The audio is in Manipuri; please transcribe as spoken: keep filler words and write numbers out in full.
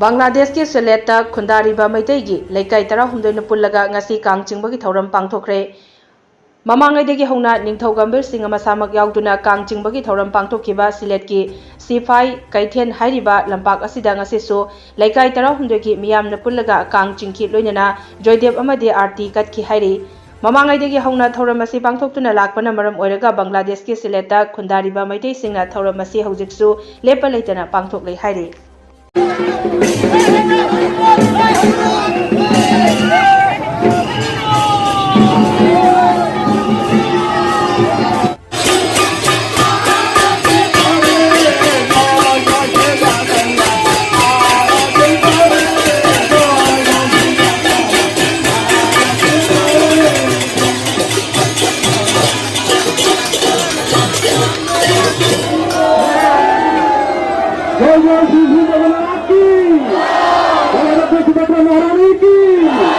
ꯕꯪꯒ꯭ꯂꯥꯗꯦꯁꯀꯤ ꯁꯤꯂꯦꯠꯇ ꯈꯨꯟꯗꯥꯔꯤꯕ ꯃꯩꯇꯩꯒꯤ ꯂꯩꯀꯥꯏ ꯇꯔꯥꯍꯨꯝꯗꯣꯏꯅ ꯄꯨꯜꯂꯒ ꯉꯁꯤ ꯀꯥꯡ ꯆꯤꯡꯕꯒꯤ ꯊꯧꯔꯝ ꯄꯥꯡꯊꯣꯛꯈ꯭ꯔꯦ꯫ ꯃꯃꯥꯡꯉꯩꯗꯒꯤ ꯍꯧꯅ ꯅꯤꯡꯊꯧ ꯒꯝꯚꯤꯔ ꯁꯤꯡꯍ ꯃꯁꯥꯃꯛ ꯌꯥꯎꯗꯨꯅ ꯀꯥꯡ ꯆꯤꯡꯕꯒꯤ ꯊꯧꯔꯝ ꯄꯥꯡꯊꯣꯛꯈꯤꯕ ꯁꯤꯂꯦꯠꯀꯤ ꯁꯤꯐꯥꯏ ꯀꯩꯊꯦꯜ ꯍꯥꯏꯔꯤꯕ ꯂꯝꯄꯥꯛ ꯑꯁꯤꯗ ꯉꯁꯤꯁꯨ ꯂꯩꯀꯥꯏ ꯇꯔꯥꯍꯨꯝꯗꯣꯏꯒꯤ ꯃꯤꯌꯥꯝꯅ ꯄꯨꯜꯂꯒ ꯀꯥꯡ ꯆꯤꯡꯈꯤ, ꯂꯣꯏꯅꯅ ꯖꯣꯏꯗꯦꯕ ꯑꯃꯗꯤ ꯑꯥꯔꯇꯤ ꯀꯠꯈꯤ ꯍꯥꯏꯔꯤ꯫ ꯃꯃꯥꯡꯉꯩꯗꯒꯤ ꯍꯧꯅ ꯊꯧꯔꯝ ꯑꯁꯤ ꯄꯥꯡꯊꯣꯛꯇꯨꯅ ꯂꯥꯛꯄꯅ ꯃꯔꯝ ꯑꯣꯏꯔꯒ ꯕꯪꯒ꯭ꯂꯥꯗꯦꯁꯀꯤ ꯁꯤꯂꯦꯠꯇ ꯈꯨꯟꯗꯥꯔꯤꯕ ꯃꯩꯇꯩꯁꯤꯡꯅ ꯊꯧꯔꯝ ꯑꯁꯤ ꯍꯧꯖꯤꯛꯁꯨ ꯂꯦꯞꯄ ꯂꯩꯇꯅ ꯄꯥꯡꯊꯣꯛꯂꯤ ꯍꯥꯏꯔꯤ꯫ जय जय श्री श्री जगन्नाथ की। जगन्नाथ सुभद्रा महारानी की।